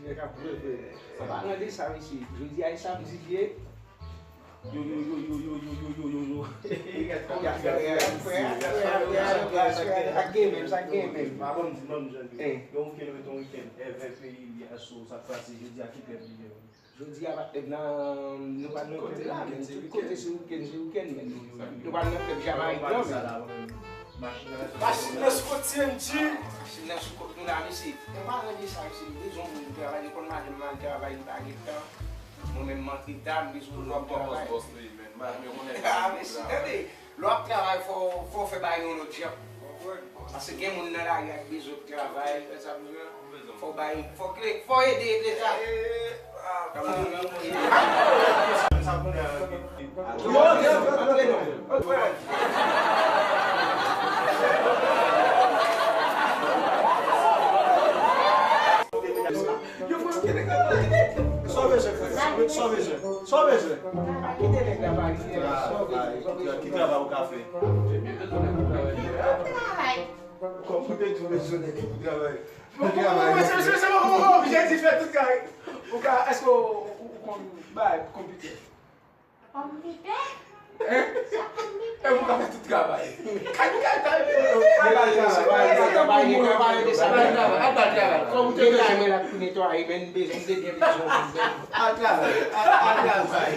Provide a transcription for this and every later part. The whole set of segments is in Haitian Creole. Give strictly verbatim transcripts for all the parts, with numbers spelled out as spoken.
Nèg ap jwe vre. An palan de sa, mesye, jodi a e samdi li ye. Yo, yo, yo, yo. Sa k gen menm, sa k gen menm. Ban m di, ban m di, jan de. Yon wikenn rete yon wikenn. Èvè peyi li asou, sa k pase jodi a, ki pèp li ye? Jodi a, patnè m nan, nou pa nan pèp la, men tout kote se wikenn, se wikenn, men nou, nou pa nan pèp Jamaican, men. Machin nan sou kot T N G. Machin nan sou kot nou la, mesye. An palan de sa, mesye, m bezwen moun travay, nou konn madanm m al travay, li pa gen tan. Mwen menm, m antre ta, m bezwen lòt travay. Ah, mesye, tande, lè w ap travay, fò, fò w fè bagay yon lòt jan. Paske gen moun nan lari a k bezwen travay, fè sa bezwen. Fò w bay, fò w kle, fò w ede Leta. Sa w bezwen, frè? Sa w bezwen? Sa w bezwen? Ki travay ou ka fè? Kòm ou te di w bezwen nèg ki pou travay. Bon, bon, bon, bon, se, se, se, bon, bon, bon, oblije di fè tout kay. Ou ka, èske ou, ou, ou konn bay konpitè? Konpitè? Hein? Sa konpitè? E ou ka fè tout travay. Kay, kay, kay, kay. Al bay travay, al bay travay, al bay travay. Kòm ou te di mwen la pou netwaye, men m bezwen, m te gen bezwen. Al travay, al, al travay.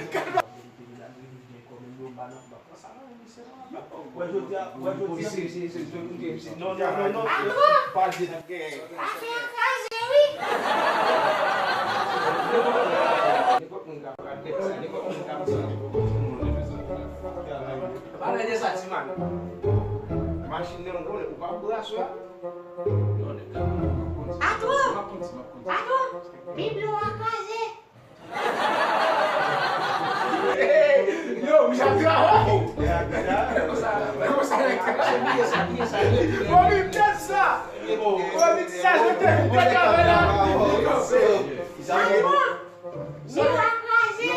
Wè jodi a, wè jodi a. Se, se, se, se, se, non, non, non, non. Pa di. Afè a kraze, wi. Nenpòt moun ka pran tèt sa, nenpòt moun ka pran. Pale de sa, ti man. Machin nan, ou konnen, ou pa brase. Atò! Atò! Biblo a kraze! Yo, mi ap travay. Konsa, konsa nèg travay. Bliye sa, bliye sa. Bon, mi tèt sa. Bon, mi di sa, je te, je te travay la. Sa bon. Li pa kraze.